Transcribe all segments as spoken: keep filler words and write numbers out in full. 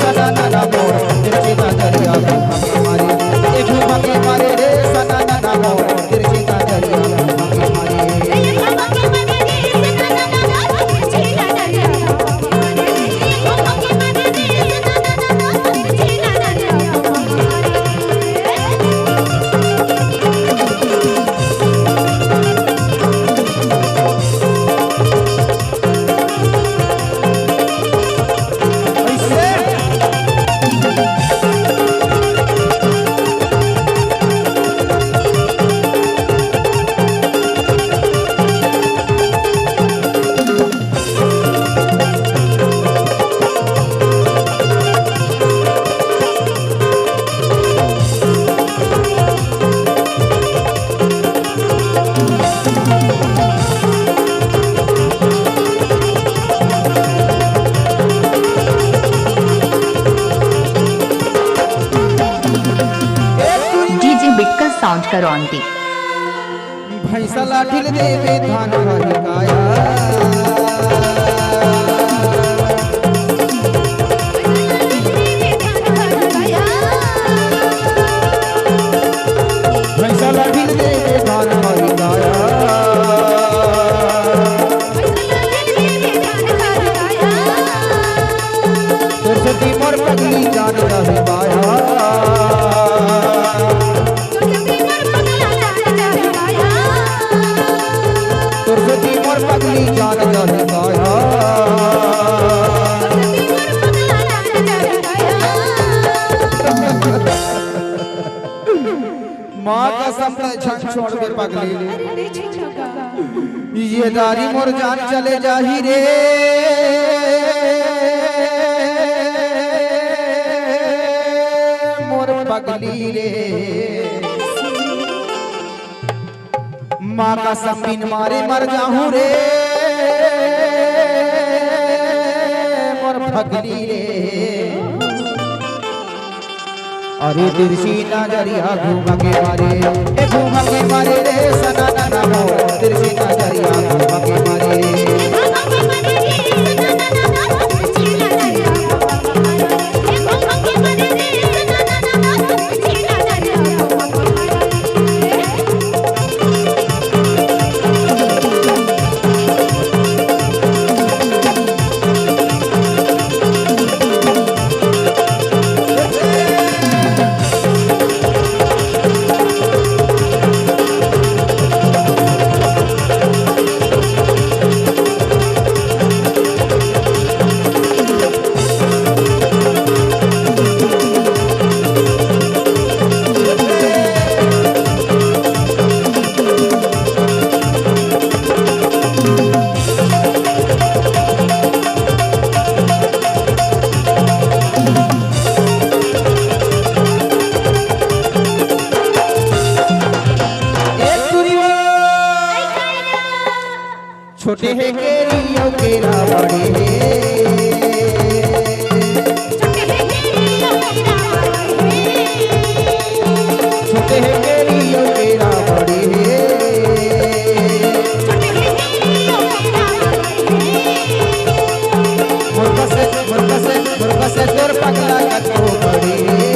सना नना मोर, तिरछी नजरिया घूमा के मारे, ए घूमा के मारे रे, सना नना मोर, तिरछी नजरिया घूमा के मारे। डीजे बिट्का साउंड करौंदी। भैंसा लाठी ले देबे धान रही काया। भैंसा लाठी ले देबे धान रही काया। तोर सेती मोर पगली जान रही काया। तोर सेती मोर पगली जान जाही काया। माँ कसम, तैं झन छोड़बे पगली। अरे, नहीं छोड़ूंगा। ये दारी मोर जान चले जाही रे, मोर पगली रे। माँ कसम बिन मारे मर जाहूँ रे, मोर पगली रे। अरे तिरछी नजरिया घूमा के मारे, ए घूमा के मारे रे, सना नना मोर, तिरछी नजरिया घूमा के मारे। छोटे हे केरी अउ केरा बड़े हे। छोटे हे केरी अउ केरा बड़े हे। मोर बस, मोर बस, मोर बस तोर पगला कतको बड़े हे।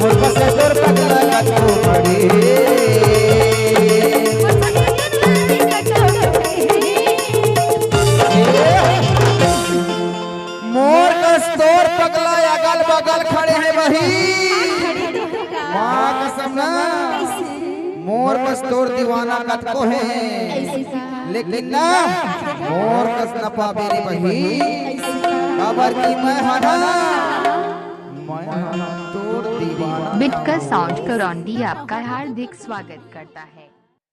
मोर बस तोर पगला कतको बड़े हे। कस तोर दीवाना कतको हे, ऐसे का लेकिन ना मोर कस न पाबे रे बही, काबर कि मैं हा ना, मैं हा तोर दीवाना। बिटकस साउंड करौंदी आपका हार्दिक स्वागत करता है।